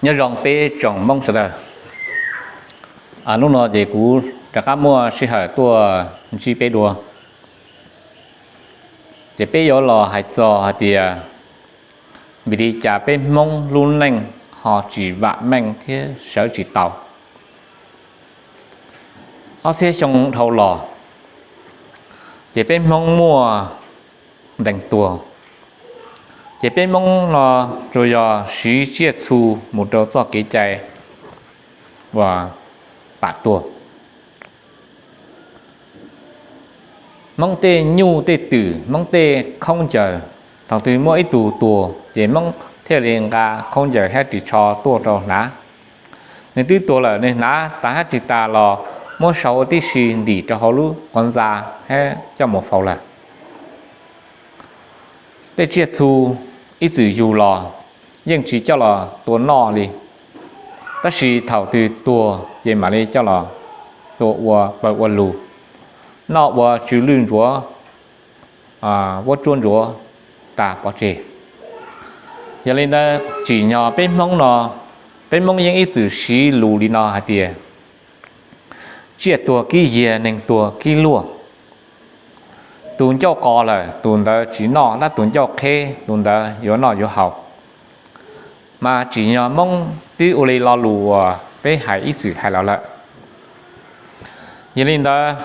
Nyob zoo peb tsoom Hmoob sawv daws. Hnub no ces kuv rov qab muaj sij hawm tuaj ntsib peb dua. Ces peb yuav los hais txog hais tias vim li cas peb Hmoob lub neej ho tsis vam meej thiab sawv tsis tau. Ob txhiab xyoo dhau los, ces peb Hmoob muaj ntees tuag. Ces peb Hmoob no tsuas yog siv tsiaj txhu mus rau txoj kev cai uas pam tuag. Hmoob tej nyuj tej twm, Hmoob tej khaub ncaws, thaum twg muaj ib tug tuag ces Hmoob thiaj li nqa khaub ncaws thiab ris tsho tuaj rau hnav. Nws twb tuag lawm, nws hnav tas thiab tsis tas los muab sau ua tib si ntim rau hauv lub quav ntxa thiab coj mus faus lawm. Tej tsiaj txhu ib txwm yug los yeej tsis coj los tua noj li, tab sis thaum twg tuag ces mam li coj los tua ua pawg ua lug, noj ua tsw lwj ntsuav, vuab tsuab ntsuav tas pov tseg. Yog li ntawd tsim nyog peb Hmoob no, peb Hmoob yeej ib txwm siv lus li no hais tias tsiaj tuag kib yiag, neeg tuag kib luaj. Tus ncauj qos lawm tus ntawd tsis noj, tab tus ncauj qheb tus ntawd yuav noj yuav haus. Mas tsim nyog Hmoob twb ua li lo lus uas peb hais ib txwm hais los lawm. Yog li ntawd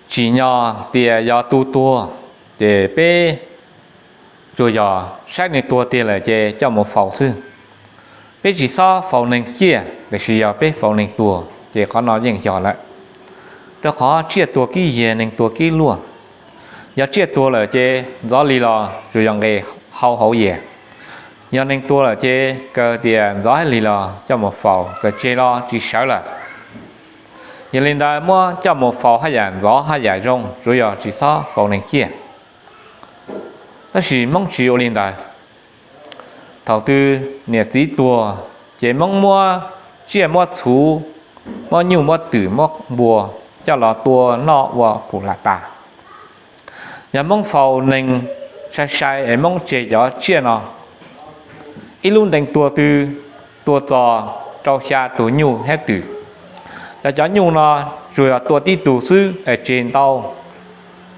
tsim nyog tias yog tus tuag, ces peb tsuas yog saib nws tuag tiag lawm ces coj mus faus xwb. Peb tsis txhob faus neeg ciaj, tiam sis yog peb faus neeg tuag ces qhov no yeej yog lawm. Rau qhov tsiaj tuag kib yiag, neeg tuag kib luaj. Yog tsiaj tuag lawm ces ntxov li los tsuas yog nqes hau hauv yias. Yog neeg tuag lawm ces kawg tias ntxov hais li los coj mus faus, txawm tseg los tsis sawv lawm. Yog li ntawd muab coj mus faus haj yam ntxov haj yam zoo, tsuas yog tsis txhob faus neeg ciaj. Tab sis Hmoob tsis ua li ntawd. Thaum twg niam txiv tuag ces Hmoob muab tsiaj muab txhu, muab nyuj muab twm muab npua coj los tua noj ua pum lam tas. Yog Hmoob faus neeg sai sai es Hmoob tseg cov tsiaj no, ib lub ntees tuag twg tua txog rau xya tus nyuj thiab twm. Yog cov nyuj no tsuas yog tua tib tug xwb es tseg ntau,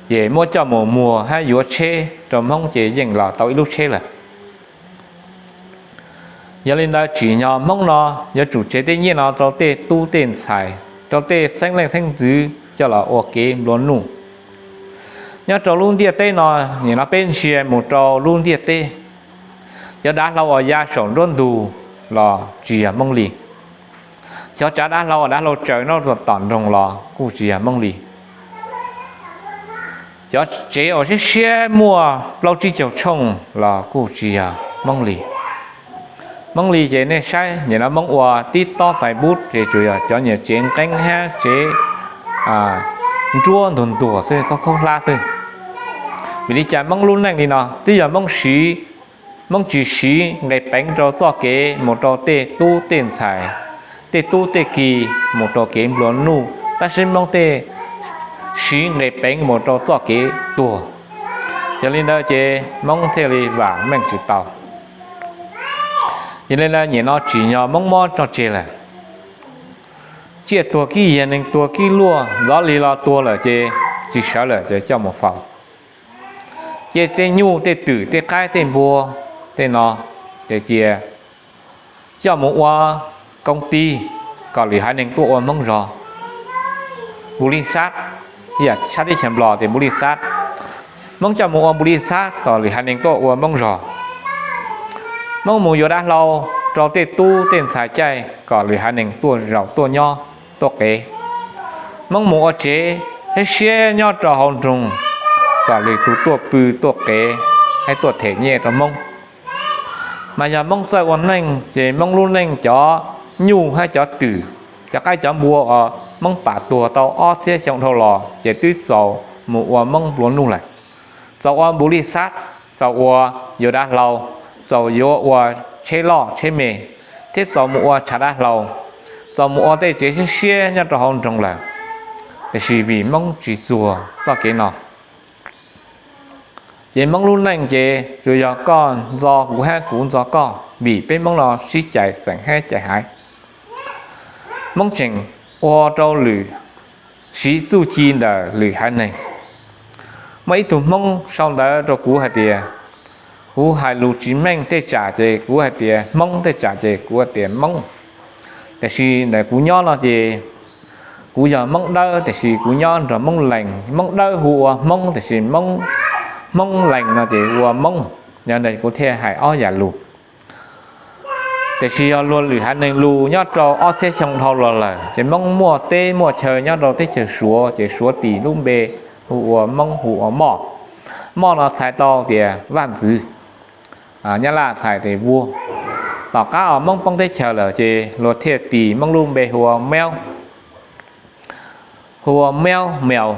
ces muab coj mus muag thiab yuav tsheb rau Hmoob ces yeej los tau ib lub tsheb lawm. Yog li ntawd tsim nyog Hmoob no yuav tsum tsev tej nyiaj no rau tej tub tej ntxhais, rau tej xeeb leej xeeb ntxwv coj los ua kev nplua nuj. Nyob rau lub ntiaj teb no, nim no peb ntsia mus rau lub ntiaj teb, cov dav hlau uas ya saum nruab ntug los tsis yog Hmoob li. Cov tsav dav hlau uas dav hlau tsaws nyob rau tom nroog los kuj tsis yog Hmoob li. Cov tsev uas siab siab muaj plaub tsib caug tshooj los kuj tsis yog Hmoob li. Hmoob li ces nej saib, nim no Hmoob ua TikTok, Facebook ces tsuas yog cov nyuag tsev nqeeb thiab tsev nruab ntuag ntuag xwb, khaub khaub hlab xwb. Vim li cas Hmoob lub neej li no? Twb yog Hmoob siv, Hmoob tsis siv nqe peev rau txoj kev mus rau tej tub tej ntxhais, tej tub tej ki mus rau kev nplua nuj, tab sis Hmoob tej siv nqe peev mus rau txoj kev tuag. Yog li ntawd ces Hmoob thiaj li vam meej tsis tau. Yog li ntawd nim no tsim nyog Hmoob muab tso tseg lawm. Tsiaj tuag kib yiag, neeg tuag kib luaj, ntxov li los tuag lawm ces tsis sawv lawm ces coj mus faus. Ces tej nyuj tej twm tej qaib tej npua tej no, ces cia coj mus ua koob tij kom lwm haiv neeg tuaj ua Hmoob zog. Npu lis xab, yam tshaj teb chaws Nplog tias npu lis xab. Hmoob coj mus ua npu lis xab kom lwm haiv neeg tuaj ua Hmoob zog. Hmoob mus yuav dav hlau rau tej tub tej ntxhais caij kom lwm haiv neeg tuaj zaum tuaj nyob tuaj qev. Hmoob mus ua tsev siab siab nyob rau hauv nroog kom lwm tus tuaj pw tuaj qev, thiab tuaj them nyiaj rau Hmoob. Mas yog Hmoob txawj ua neej ces Hmoob lub neej cov nyuj thiab cov twm, cov qaib cov npua uas Hmoob pam tuag tau ob txhiab xyoo dhau los ces twb txaus mus ua Hmoob nplua nuj lawm. Txaus ua npu lis xab, txaus ua yuav dav hlau, txaus yuav ua tsheb loj tsheb me, thiab txaus mus ua tshav dav hlau, txaus mus ua tej tsev siab siab nyob rau hauv nroog lawm. Tiam sis vim Hmoob tsis txuag txoj kev no, Ces Hmoob lub neej ces tsuas yog koj ntxo kuv hab kuv ntxo koj, vim peb Hmoob no sib cais xeem hab cais haiv. Hmoob tseem ua rau lwm, siv txuj ci ntawm lwm haiv neeg. Muaj ib tug Hmoob sau ntawv rau kuv hais tias, kuv hais lus tsis meej tej tsam ces kuv hais tias Hmoob, tej tsam ces kuv hais tias Moob. Tiam sis ntawm kuv nyob no ces kuv yog Hmoob Dawb tiam sis kuv nyob nrog Hmoob Lees. Hmoob Dawb hu ua Hmoob tiam sis Hmoob Lees no ces hu ua Moob. Yog ntawd kuv thiaj hais ob yam lus. Tiam sis yog luag lwm haiv neeg lus nyob rau ob txhiab xyoo dhau los lawm ces Hmoob muaj teb muaj chaw nyob rau teb chaws Suav ces Suav tis lub npe hu ua Moob, hu ua Moj. Moj no txhais tau tias vaj ntxwv, Nyab Laj txhais tias vua. Tom qab uas Hmoob poob teb chaws lawm ces luag thiaj tis Hmoob lub npe hu ua Meob, hu ua Meob, Meob.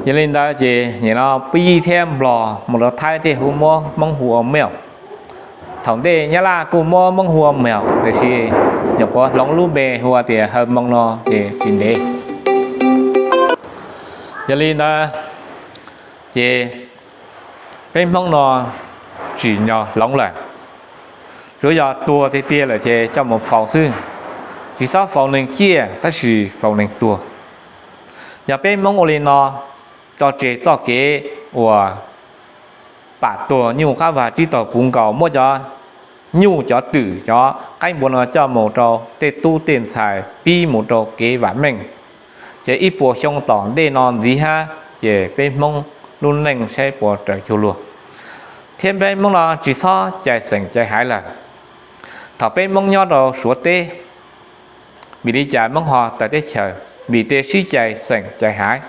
Yog li ntawd ces nim no Pub Yij thiab Nplog mus rau Thaib thiaj hu muab Hmoob hu ua Meob. Thaum ntej Nyab Laj kuj muab Hmoob hu ua Meob tiam sis nyuam qhuav hloov lub npe hu ua tias Hawj Moo no ces tsis ntev. Yog li ntawd ces peb Hmoob no tsim nyog hloov lawm, tsuav yog tuag tiag tiag lawm ces coj mus faus xwb, tsis txhob faus neeg ciaj tab sis faus neeg tuag. Yog peb Hmoob ua li no, tso tseg txoj kev uas pam tuag nyuj qab vag tsib taug puv nkaus, muab cov nyuj cov twm cov qaib npua no coj mus rau tej tub tej ntxhais pib mus rau kev vam meej, ces ib puas xyoo tom ntej no ntxiv hab ces peb Hmoob lub neej saib puas raws cuag luag, thiab peb Hmoob no tsis txhob cais xeem cais haiv lawm. Thaum peb Hmoob nyob rau Suav teb, vim li cas Hmoob ho tawm teb chaws? Vim tias sib cais xeem cais haiv.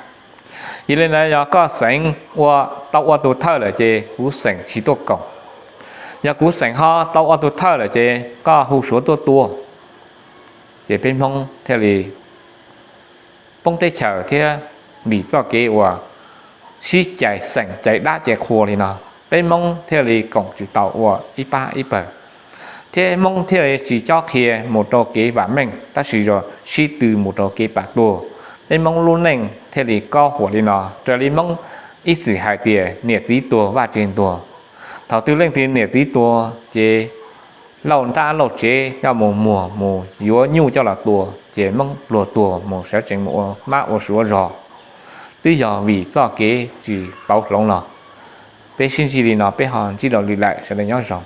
Yog li ntawd yog koj xeem ua tau ua tus thawj lawm ces kuv xeem tsis tuaj koom. Yog kuv xeem ho tau ua tus thawj lawm ces koj hu Suav tuaj tua, ces peb Hmoob thiaj li poob teb chaws thiab vim txoj kev uas sib cais xeem cais dab cais qhua li no, peb Hmoob thiaj li koom tsis tau ua ib pab ib pawg, thiab Hmoob thiaj li tsis cob qhia mus rau kev vam meej tab sis yog sib tw mus rau kev pam tuag. Peb Hmoob lub neej thiaj li kob huam li no, raws li Hmoob ib txwm hais tias niam txiv tuag vaj tsev tuag. Thaum twg leej twg niam txiv tuag ces lauj nrab lauj tsev coj mus muag mus yuav nyuj coj los tua, ces Hmoob pluag tuag mus sawv tsees mus ua mab ua suav zog. Twb yog vim txoj kev tsis pauv hloov no. Peb sib ntsib li no, peb ho ntsib rau lwm daim, sawv daws nyob zoo.